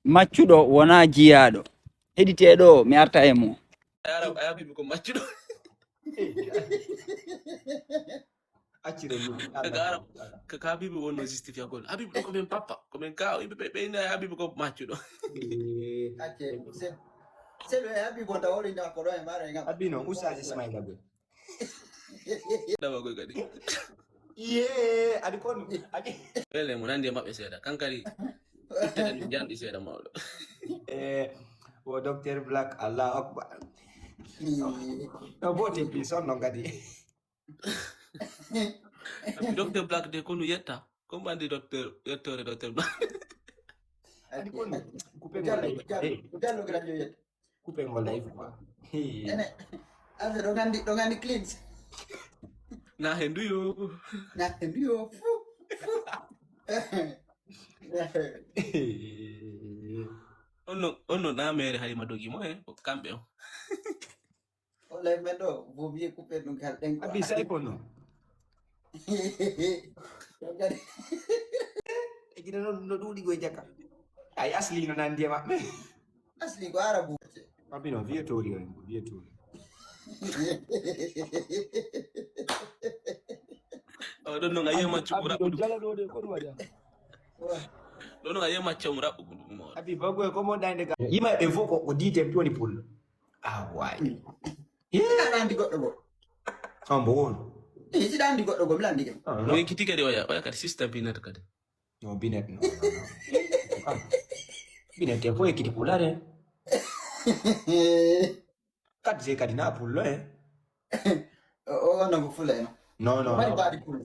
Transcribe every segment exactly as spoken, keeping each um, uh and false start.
Maccuɗo wonaa jiyaaɗo. Heɗitee ɗoo, mi arta e mo. Arab, Habibu ko maccuɗo. Accire mi. Ka Arab, ka, ka Habibu wonno justifiagol. Habibu ɗo ko men papa, ko men kaaw, yimɓe ɓe, ɓe ina Habibu ko maccuɗo. Eh. Acce, se, se ɓe Habibu on tawa woni nda ko ɗo e maaro e ngam. Abi no, Oustaz Ismaila Gol. Dama koy kadi. Iye, adi kon, adi. Wele mo nandi e maɓɓe seeɗa. Kan kadi, ittata min janɗi seeɗa mawɗo. Eh, wo Docteur Black, Allahu Akbar. No, no, bote bi son non kadi. Docteur Black de konu yetta. Comme andi Docteur, yettore Docteur Black. Adi kon, coupé mo live. Jallo, jallo, jallo, jallo. Coupé mo live quoi. Hey. Ene, affaire ɗo gandi, ɗo gandi clean. Na hendu yo. Na hendu yo. Fu, fu. Onno, onno na mere Halima dogi mo, eh, ko kamɓe on. O live men ɗo, vaut mieux couper ɗum kala ɗen quoi. Abi, say kono. Ɗum kadi. E gina no, no ɗuuɗi koye jaka. Ay, Asli no nandi e maɓɓe. Asli ko Arabu. Abi no, vieux Tori o, vieux Tori. O, ɗon non a yi'a maccuɗo Abi ɗo raɓɓuɗo. Jala ɗo de, ko ɗum waɗa? Ɗon non a yi'a maccuɗo raɓɓuɗo mo. Abi, bago e ko mo dande ga. Yima ɓe fof ko, ko diite mi woni pullo. Ah, waay. Hiɗa andi goɗɗo goo? On mbo won. Eh, hiɗa andi goɗɗo goo, mi landi ke. Ah, no. Mo yenkiti kadi oya, oya kadi sista Binet kadi. No, Binet, no, no, no. Ah. Binet, te fof ekkiti pulaar en. Kadi se kadi na pullo en. O, o, wonno ko fulla en. No, no, Mari no. Baadi pullo.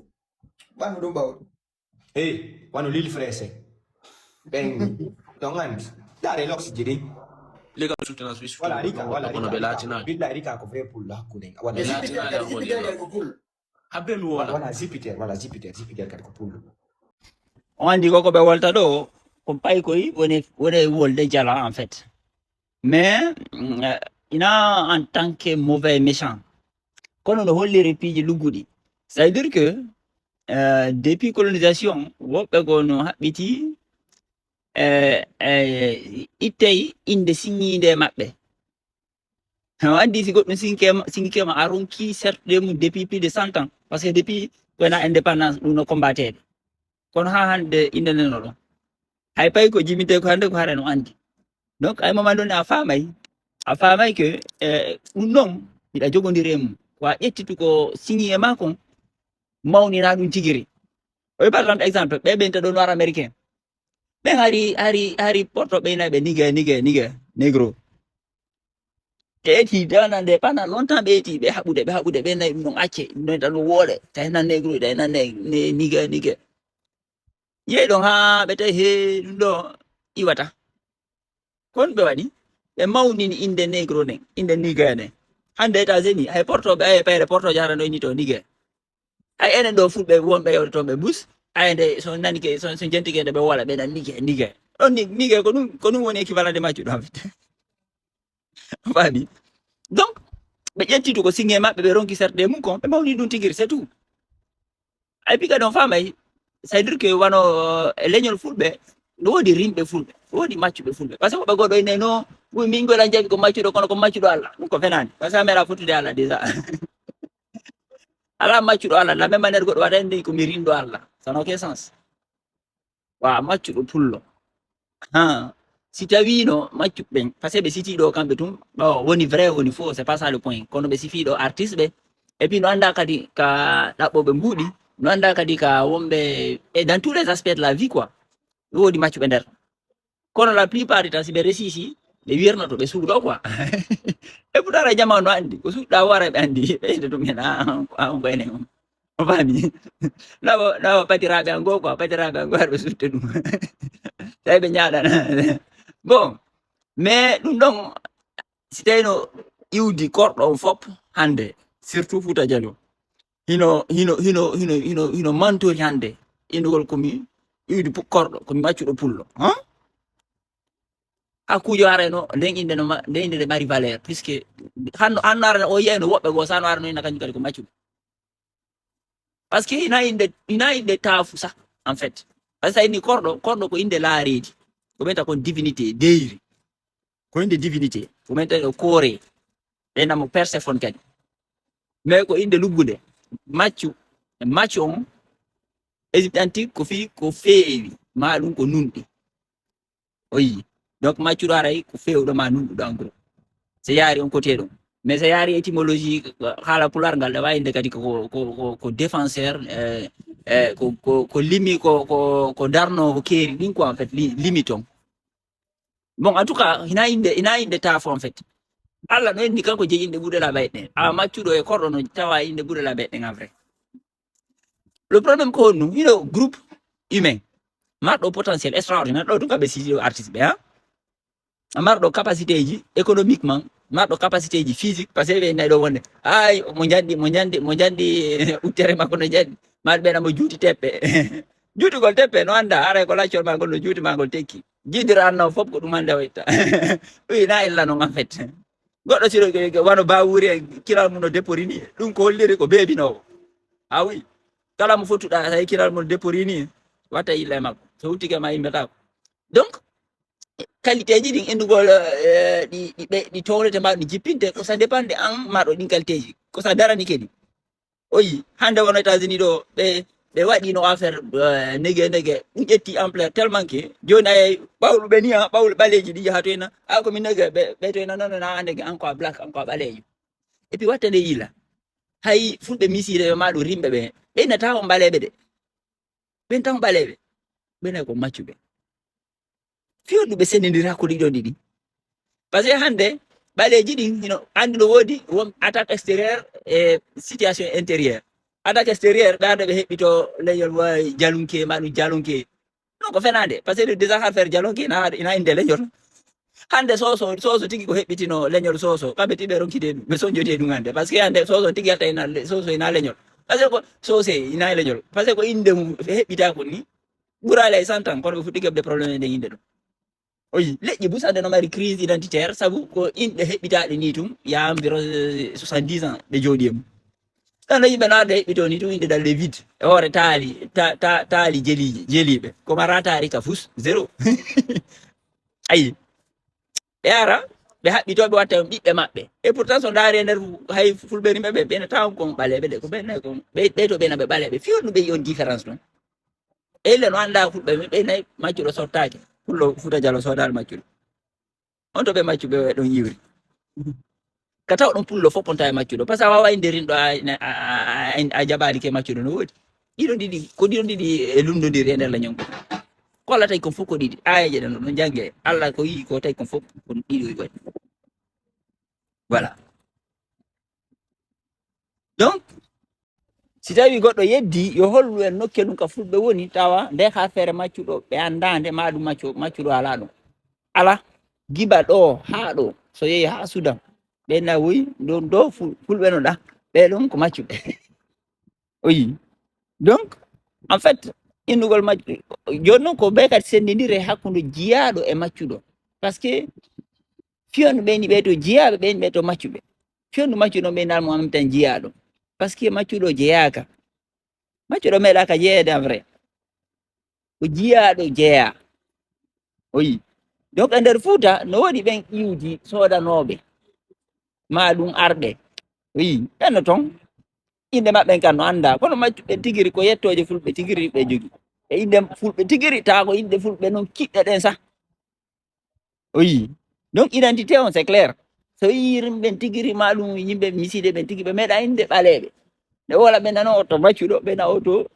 Ɓandu ɗum ɓawɗo. Hey, wano Lil Frese. Ɓen, ɗon andi. Ndaare loks ji ɗin. Legal soutenance wi Voilà, Rika, voilà, kono Rika, ɓe Rika. Laatinaa. Billahi, Rika ko vrai pullo hakkunde. Voilà, Ɓe Rika. Laatinaa Jupiter, ko Jupiter pullo. Ko pullo. Habbe mi wola. Voilà, Jupiter, voilà, Jupiter, Jupiter kadi ko pullo. On andi ko ko ɓe wolta ɗo, ko paykoy woni, woni wolde jala, en fait. Mais, mm, euh, ina en tant que mauvais méchant. Kono no holliri piiji lugguɗi. Ça veut dire que, euh, depuis colonisation, woɓɓe goo no haɓɓiti, euh, euh, ittay innde siŋiinde maɓɓe. No anndi si goɗɗum siŋike ma, siŋike ma a ronki certes de mum depuis plus de cent ans. Parce que depuis ko wona indépendance, ɗum no combatteede. Kono haa hannde innde nden no ɗon. Hay pay ko jibintee ko hannde ko hara no anndi. Donc, ay mama ɗon a faamay. A faamay que, eh, ɗum ɗon, hiɗa jogondiri e mum. Ko a ƴettitu ko siŋi e maa kon, mawnina ɗum tigiri. O par exemple, exemple, ɓe ɓen to ɗon noir américain. Ɓen hari, hari, hari porto ɓe naɓe nigga, nigga, nigga, negro. Ɓe eti, de wana nde pendant longtemps ɓe eti, ɓe haɓude, ɓe haɓude, ɓe nayi ɗum ɗon acce, ɗum ɗon tan woole, tawi nan negro, tawi nan ne, ne, nigga, nigga. Yehi ɗon haa ɓe tawi he ɗum ɗo iwata. Kon ɓe waɗi, ɓe mawnini innde negro nden, innde nigga nden. Hannde États-Unis, hay portooɓe, ay payre portooje hara no inni to nigga. Ay enen ɗo fulɓe wonɓe yewde toon ɓe bus, ay nde so nani ke, so, so jentike nde ɓe wola, ɓe nan nigga, nigga. Ɗon ni, nigga ko ɗum, ko ɗum woni équivalent de maccuɗo en fait. Faami? Donc, ɓe ƴetti to ko siŋe maɓɓe, ɓe ronki certes de mum kon, ɓe mawni ɗum tigiri, c'est tout. Ay piga ɗon faamay, c'est-à-dire que wano, eh, leñol fulɓe, no woodi rimɓe fulɓe, no woodi maccuɓe fulɓe. Parce que woɓɓe goɗɗo ene no, "Wi, min gola jaɓi ko maccuɗo, kono ko maccuɗo Allah." Ɗum ko fenaande. Parce que a mera fottude Allah déjà. Alaa maccuɗo Allah, de la même manière goɗɗo waɗa ende ko mi rimɗo Allah. Ça n'a aucun sens. Wa maccuɗo pullo. Ha. Si tawino maccuɓe ɓen, parce que ɓe siti ɗo kamɓe tun, ɓawo woni vrai, woni faux, c'est pas ça le point. Kono ɓe sifi ɗo artiste ɓe. Et puis no annda kadi ka ɗaɓɓoɓe mbuuɗi, no annda kadi ka wonɓe, et dans tous les aspects de la vie, quoi. No woodi maccuɓe nder. Kono la plupart du temps, si ɓe resisi, ɓe wirnoto, ɓe suuɗo, quoi. Et pourtant, ara jama no anndi, ko suuɗa wara ɓe anndi, ɓe ɓeyda ɗum hen, ah, ah, ko enen on. On faami? Lawa, lawa patiraaɓe an goo, quoi, patiraaɓe an goo, aɗa ɓe suuɗde ɗum. Tawi ɓe ñaaɗana. Bon, mais ɗum ɗon, si tawino iwdi korɗo on fop hannde, surtout Fuuta Jaloo, hino, hino, hino, hino, hino, hino mantori hannde, innugol ko mi iwdi pu-, korɗo, ko mi maccuɗo pullo, han? Hakkuujo arayno, nden innde no ma-, nden innde nde mari valeur, puisque hanno, hanno arana o yiyayno woɓɓe goo, sano arano ina kañum kadi ko maccuɗo. Parce que ina innde, ina innde taafu sa, en fait. Parce que sa inni korɗo, korɗo ko innde laareedi. Ko ɓen ta kon divinité, deyri. Ko innde divinité. Ko ɓen ta o koore. Ɓen namo Perséphone kadi. Mais ko innde luggunde. Maccu, maccu on, Égypte antique ko fii ko feewi, maa ɗum ko nunɗi. O yii. Donc, maccuɗo haray ko feewɗo maa nunɗuɗo en gros. Si yaari on côté ɗon. Mais si yaari étymologie, haala pulaar ngal, ɗa waawi innde kadi ko, ko, ko, ko défenseur, eh, eh, ko, ko, ko limi, ko, ko, ko darnoowo keeri ɗin quoi, en fait, li-, limi ton. Bon, en tout cas, hina innde, hina innde taafo, en fait. Alla no inni kanko jeyi innde ɓurɗe laaɓa e ɗen. A maccuɗo e korɗo no tawa innde ɓurɗe laaɓa e ɗen, en vrai. Le problème ko honɗum? Hino groupe humain. Marɗo potentiel extraordinaire. Ɗo ɗum kamɓe sisi ɗo artiste ɓe, ha? Marɗo capacité ji économiquement, marɗo capacité ji physique, parce que ɓe nayi ɗo wonde. Ay, mo njandi, mo njandi, mo njandi, uttere makko no njandi. Marɓe na mo juuti teppe. Juutugol teppe no annda, haray ko laccol maa ngol no juuti maa ngol tekki. Jiidira annaw fof ko ɗum annda o itta. Ɗum ina illa non en fait. Goɗɗo si ɗo, wano baawuri en, kilal mum no dépori ni. Ɗum ko holliri ko beebinoowo. A wi, kala mo fottuɗaa, tawi kilal mum no dépori ni, watta illa e makko. So huttike ma immetaako. Donc, qualité ji ɗin, enndugol, eh, ɗi, ɗi ɓe-, ɗi townete ma ɗi jippinte, ko ça dépend de an marɗo ɗin qualité ji. Ko ça darani kadi. O yii, hannde wano États-Unis ɗo, ɓe, ɓe waɗino affaire, eh, nege, nege, ɗum ƴetti ampleur tellement que, jooni a yii, ɓawlu ɓe ni, ah, ɓawlu ɓaleeji ɗi yaha toyna, ah, ko min nege, ɓe, ɓe toyna, non, non, non, an nege, an ko a black, an ko a ɓaleejo. Et puis watta nde yila. Hay fulɓe misire ɓe ma ɗum rimɓe ɓe, ɓe innata on ɓaleeɓe de. Ɓen tan ɓaleeɓe. Ɓen ay ko maccuɓe. Fii honɗum ɓe senndindiri hakkunde ɗiɗon ɗiɗi? Parce que hannde, ɓaleeji ɗin, hino anndi no woodi won attaque extérieure e situation intérieure. Attaque extérieure, ɓe arde ɓe heɓɓito leñol wawi jalunke, ma ɗum jalunke. Non, ko fenaande. Parce que déjà, affaire jalunke ina, ina innde leñol. Hannde Soso, Soso tigi ko heɓɓitino leñol Soso. Kamɓe tigi ɓe ronkite ɗum, ɓe sonjodee ɗum hannde. Parce que hannde Soso tigi yalta ina le-, Soso ina leñol. Parce que ko Sose ina leñol. Parce que ko innde mum heɓɓita ko ni. Ɓuraali ay cent ans, kono ɓe fuɗɗi keɓde problème e nden innde ɗum. O yii, leƴƴi Busa nde no mari crise identitaire, sabu ko inɗe heɓɓitaaɗe ni tun, il y a environ, euh, soixante-dix ans, ɓe jooɗi e mum. Ɗan no yimɓe no arde heɓɓitoo ni tun, inɗe dans les vides. E hoore taali, ta-, ta-, taali jeliiji, jeliiɓe. Ko mara taari ka fus, zéro. Ayi. Ɓe ara, ɓe haɓɓitoo, ɓe watta ɓiɓɓe maɓɓe. Et pourtant, so ndaari e nder fu-, hay fulɓe rimɓe ɓe, ɓe na taw kon ɓaleeɓe de, ko ɓen nayi kon. Ɓe, ɓe to ɓe na ɓe ɓaleeɓe. Fii honɗum ɓe yi'i on différence ɗon? Ɓe ille no anndaa fulɓe, ɓe nayi maccuɗo sottaaki. Pullo Fuuta Jaloo soodaali maccuɗo. On to ɓe maccuɓe ɗon iwri. Ka taw ɗon pullo fof ponta e maccuɗo. Parce que a waawaa innde rinɗo a, a, a, a, a jaɓaali ke maccuɗo no woodi. Ɗiɗo ɗiɗi, ko ɗiɗo ɗiɗi e lunndondiri e nder leñol ngol. Ko Allah tawi kon fof ko ɗiɗi. Aayeeje ɗen no ɗon jannge. Allah ko yi'i ko tawi kon fof ko ɗiɗo e waɗi. Voilà. Donc, si tawii goɗɗo yeddii, yo hollu en nokkee ɗum ka fulɓe woni, tawa nde haa feere maccuɗo, ɓe anndaa nde maa ɗum maccu-, maccuɗo alaa ɗum. Alaa, giba ɗoo haa ɗoo, so yehi haa Sudan, ɓe na woyi, ɗon ɗoo fu-, fulɓe no ɗaa, ɓe ɗum ko maccuɓe. O yii. Donc, en fait, innugol maccuɗo, jooni noon ko ɓe kadi senndindire hakkunde jiyaaɗo e maccuɗo. Parce que fii honɗum ɓe ni ɓe to jiyaaɓe, ɓe ni ɓe to maccuɓe. Fii honɗum maccuɗo ɓe nal mo en même temps jiyaaɗo. Parce que maccuɗo jeyaaka. Maccuɗo meeɗaaka jeyeede en vrai. Ko jiyaaɗo jeyaa. O yii. Donc, e nder Fuuta, no woodi ɓen iwdi soodanooɓe. Maa ɗum arɓe. O yii. Ɓen no ton. Innde maɓɓe kan no anndaa. Kono maccuɓe tigiri ko yettooje fulɓe tigiri ɓe jogii. E innde fulɓe tigiri, taa ko innde fulɓe non kiɗɗe ɗen sah. O yii. Donc, identité on, c'est clair. So yii ɓen tigiri, maa ɗum yimɓe misiide ɓen tigi, ɓe meeɗa innde ɓaleeɓe. Nde wola ɓe nano oto maccuɗo, ɓe na oto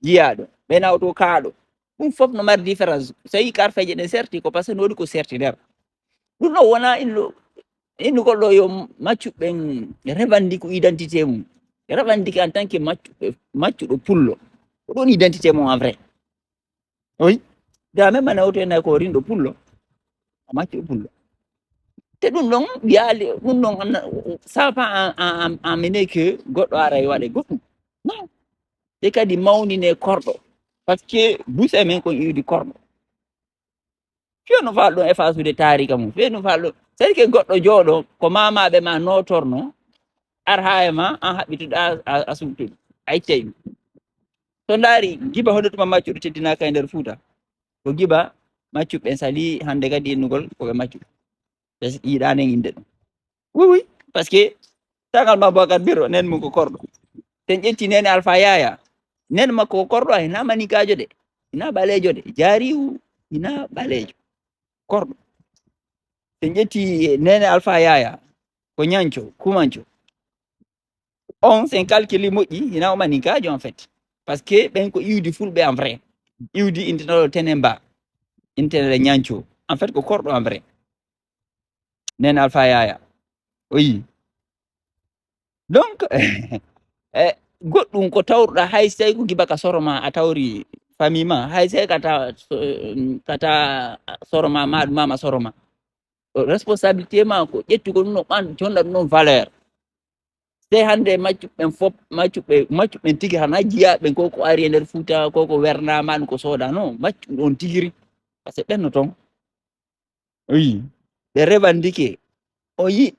jiyaaɗo, ɓe na oto kaaɗo. Ɗum fof no mari différence. So yii karfeeje ɗen serti, ko parce que no waɗi ko serti nder. Ɗum ɗo wona inno, innugol ɗo yo maccuɓe ɓen revendique identité mum. Revendique en tant que maccu-, maccuɗo pullo. Ko ɗum identité mum en vrai. Oui. Daa men mana woto en ko rinɗo pullo. A maccuɗo pullo. Te ɗum ɗon, yaali, ɗum ɗon, ça pas en, en, en, en mener que goɗɗo ara e waɗa goɗɗum. Non. Te kadi mawnine korɗo. Parce que Busa men kon iwdi korɗo. Fii no faal ɗum effacer taarika mum. Fii no faal ɗum. C'est que goɗɗo jooɗo, ko maamaaɓe ma nootorno, ar haa e ma, an haɓɓituɗa a, a sumtuɗo. A iccay ɗum. So ndaari, giba hono tuma maccuɗo teddinaaka e nder Fuuta. Ko giba maccuɓe ɓen sali hannde kadi innugol ko ɓe maccuɓe. Ɓe yiɗaani en innde ɗum. Oui, oui. Parce que tangal ma Boubacar Birro, nen mum ko korɗo. Sen ƴetti Nene Alpha Yaya. Nen makko ko korɗo, a hinaa maninkaajo de. Hinaa ɓaleejo de. Jaariwu hinaa ɓaleejo. Korɗo. Sen ƴetti Nene Alpha Yaya. Ko ñanco, kumanco. On, sen calculi moƴƴi, hinaa o maninkaajo en fait. Parce que ɓen ko iwdi fulɓe en vrai. Iwdi intinooɗo Tenemba. Intinooɗo ñanco. En fait, ko korɗo en vrai. Nen Alpha Yaya. O yii. Donc, eh, goɗɗum ko tawruɗaa, hay si tawi ko giba ka soro ma, a tawri famille ma, hay si tawi ka ta, ka ta soro ma, ma, mama soro ma. Responsabilité ma ko ƴettugol ɗum no ɓan, jonna ɗum non valeur. Sey hannde maccuɓe ɓen fof, maccuɓe, maccuɓe ɓen tigi hana jiyaa ɓen ko, ko ari e nder Fuuta, ko, ko wernaa ma ɗum ko soodaa. Non, maccuɗo on tigiri. Parce que ɓen no ton. Oui. Ɓe revendiqué. O yi,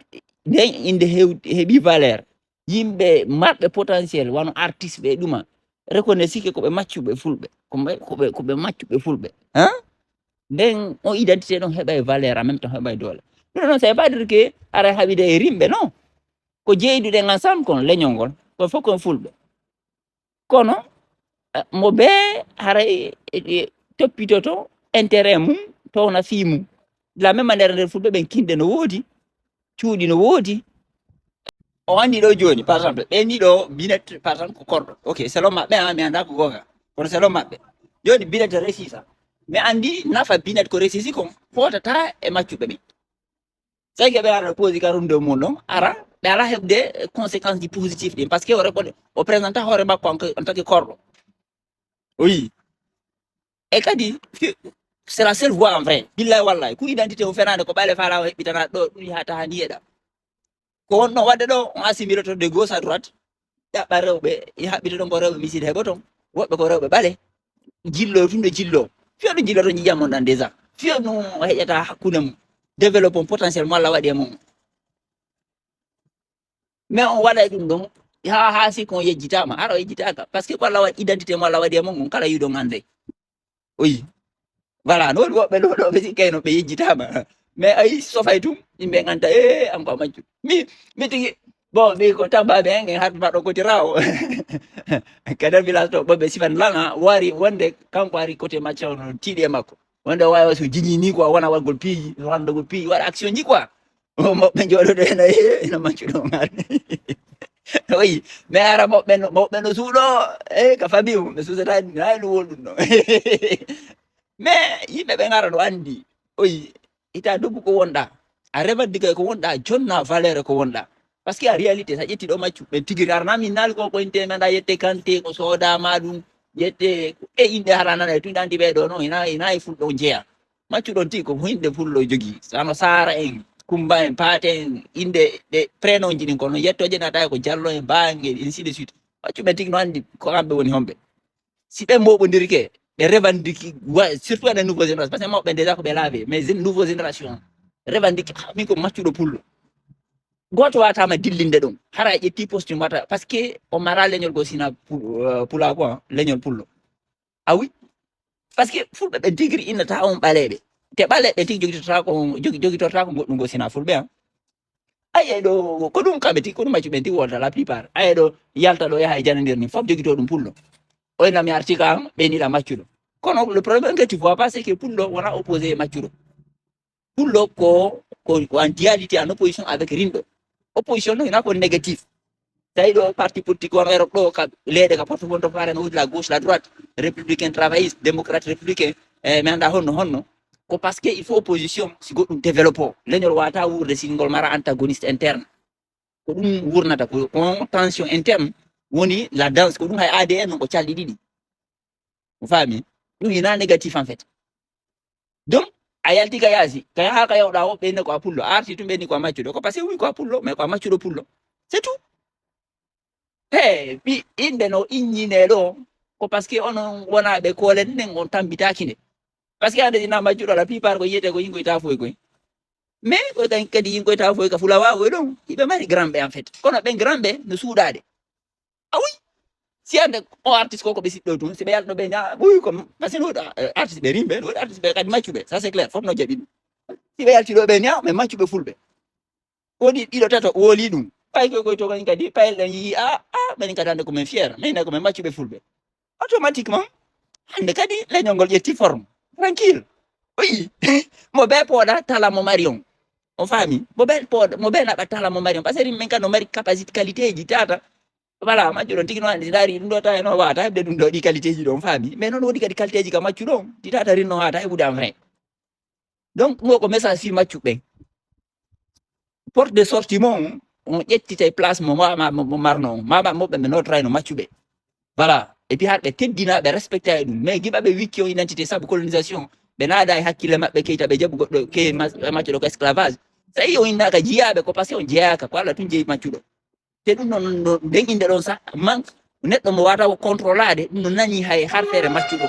nden innde hew-, heɓi valeur. Yimɓe marɓe potentiel, wano artiste ɓe e ɗuma, reconnaissike ko ɓe maccuɓe fulɓe. Ko ɓe, ko ɓe, ko ɓe maccuɓe fulɓe. Hein? Nden on identité ɗon heɓay valeur, en même temps heɓay doole. Ɗum non, ça veut pas dire que aray haɓide e rimɓe, non. Ko jeyduɗen ensemble kon leñol ngol. Ko fof kon fulɓe. Kono, eh, mo bee haray, eh, eh, toppitoto intérêt mum, towna fii mum. De la même manière, nder fulɓe ɓen kinɗe no woodi, cuuɗi no woodi. O anndi ɗo jooni, par exemple, ɓen ɗiɗo, Binet, par exemple, ko korɗo. Ok, selon maɓɓe, ah, mi anndaa ko goonga. Kono selon maɓɓe. Jooni Binet resisa. Mi anndi nafa Binet ko resisi kon, fotata e maccuɓe ɓen. Tawi ke ɓe ara posi ka runde mum ɗon, ara, ɓe ala heɓde conséquence ji positif ɗin, parce que o reconnaît, o présenta hoore makko en, en tant que korɗo. Oui. E kadi, fi-, c'est la seule voie en vrai. Billahi wallahi, ku identité o fenaande ko ɓale faala o heɓɓitana ɗo, ɗum yaha taha ni yeɗa. Ko wonno waɗde ɗo, on assimile to de gauche à droite, ɗaɓɓa rewɓe, e haɓɓita ɗon ko rewɓe miside heɓo ton, woɓɓe ko rewɓe ɓale, jillo tun ɗo jillo. Fiyo ɗum jilloto ƴiƴam mon ɗan déjà. Fiyo ɗum o heƴata hakkunde mum. Développement potentiel mo Allah waɗi e mum. Mais on waɗay ɗum ɗon, haa, haa si ko on yejjitaama, hara o yejjitaaka. Parce que ko Allah waɗi identité mo Allah waɗi e mum, on kala yiɗon annde. Oui. Voilà, no woni woɓɓe ɗo, ɗo ɓe sikkay no ɓe yejjitaama. Mais ayi, sofay tum, yimɓe nganta, "Eh, an ko a majju." Mi, mi tigi, bon, mi ko tamba ɓe en, en harbi maɗo koti rawo. Ka nder village to, ɓe sifan lana, wari wonde kanko ari côté macca on, tiiɗi e makko. Wonde o wawi so jiñi ni quoi, wona waɗgol piiji, so handagol piiji, waɗa action ji quoi. O moɓɓe jooɗoɗo ena, ena maccuɗo ngaari. Oyi, mais ara moɓɓe no, moɓɓe no suuɗo, eh, ka famille mum, ɓe suusata ni, hay no wol ɗum no. Mais yimɓe ɓe ngara no andi. Oyi, ita doggu ko wonɗa. A revendique ko wonɗa, jonna valeur ko wonɗa. Parce que en réalité, sa ƴetti ɗo maccu, ɓe tigi arana min naali ko ko inte men da yette kante ko soda ma ɗum, yette ɓe inɗe hara nana e tun andi ɓe ɗo no, ina, ina e fulɗo jeya. Maccuɗon tigi ko hinde fullo jogi. Sano Sara en, Kumba en, Paate en, inde ɗe prénom ji ɗin kono yettoje nata ko Jallo en, Ba en, ainsi de suite. Maccuɓe tigi no andi ko kamɓe woni homɓe. Si ɓe mboɓondirike, ɓe revendique, wa-, surtout les nouvelles générations, parce que mawɓe déjà ko ɓe laabe, mais gen-, nouvelle génération revendique, "Ah, min ko maccuɗo pullo." Gooto wawatama dillinde ɗum. Hara a ƴetti poste mum wata, parce que o mara leñol goo sina pu-, euh, pulaaku, hein, leñol pullo. Ah oui. Parce que fulɓe ɓe tigiri innata on ɓaleeɓe. Te ɓaleeɓe tigi jogitotako, jogi-, jogitortako goɗɗum goo sina fulɓe, hein. Ayi, ɗo, ko ɗum kamɓe tigi, ko ɗum maccuɓe tigi wonta la plupart. Ayi, ɗo yalta ɗo yaha e janandir ni, fof jogito ɗum pullo. Oy, na mi arti ka an, ɓe ni la maccuɗo. Kono le problème que tu vois pas, c'est que pullo wona opposé e maccuɗo. Pullo ko, ko, ko en dualité, en opposition avec rinɗo. Opposition no, hina ko négatif. Tawi ɗo parti politique wano Europe ɗo, ka leeɗe ka porte wonto faare no woodi la gauche, la droite, républicain, travailliste, démocrate, républicain, e mi annda honno, honno. Ko parce que il faut opposition, si goɗɗum développe. Leñol wata wuurde si ngol mara antagoniste interne. Ko ɗum wurnata, ko, ko tension interne woni la danse, ko ɗum hay A D N non ko calɗi ɗiɗi. On faami? Ɗum hina négatif en fait. Donc, a yalti ka yaasi, ka yaha ka yawɗa woɓɓe ne ko a pullo, a arti tum ɓe ni ko a maccuɗo. Ko parce que oui ko a pullo, mais ko a maccuɗo pullo. C'est tout. He, ɓi-, innde no inñinee ɗo, ko parce que onon wonaaɓe koolen nden on tammbitaaki nde. Parce que hannde si na maccuɗo la plupart ko yiyetee ko yinkoy taafoy koy. Mais ko ɗen kadi yinkoy taafoy ka fulawa koy ɗon, hiɓe mari granɓe en fait. Kono ɓen granɓe no suuɗaade. Ah oui. Si hannde o artiste ko, ko ɓe siɗɗo tun, si ɓe yaltino ɓe ñaa, ɓuy ko, parce que no woodi, eh, artiste ɓe rimɓe, no woodi artiste ɓe kadi maccuɓe, ça c'est clair, fof no jaɓi ɗum. Si ɓe yaltino ɓe ñaa, mais maccuɓe fulɓe. Woni ɗiɗo tato woli ɗum. Pay koy koy to kadi, pay ɗen yi'i, ah, ah, ɓen kadi hannde ko men fier, men ko men maccuɓe fulɓe. Automatiquement, hannde kadi leñol ngol ƴetti forme. Tranquille. Oui. Mo ɓe pooɗa tala mo mari on. On faami? Mo ɓe pooɗa, mo ɓe naɓa tala mo mari on. Parce que min kan no mari capacité qualité ji tata. Voilà, majjuɗo tigi no andi dari ɗum ɗo ta no wata heɓde ɗum ɗo ɗi qualité ji ɗo, on faami? Mais non woodi kadi qualité ji ka maccuɗo on. Ɗi tata rinno wata heɓude en vrai. Donc, ngo ko message fi maccuɓe. Porte de sortie mon, on ƴettitay place mo, mo, mo, mo marno on. Mama mo ɓe no trayno maccuɓe. Voilà. Et puis har ɓe teddina, ɓe respecta e ɗum. Mais giɓa ɓe wikki on identité sabu colonisation. Ɓe naada e hakkille maɓɓe keyta ɓe jaɓu goɗɗo ke ma-, maccuɗo ko esclavage. Tawi on innaka jiyaaɓe ko parce que on jeyaaka ko Allah tun jeyi maccuɗo. Te ɗum non no nden innde ɗon sa man neɗɗo mo wata o contrôlade ɗum no nani hay harfere maccuɗo.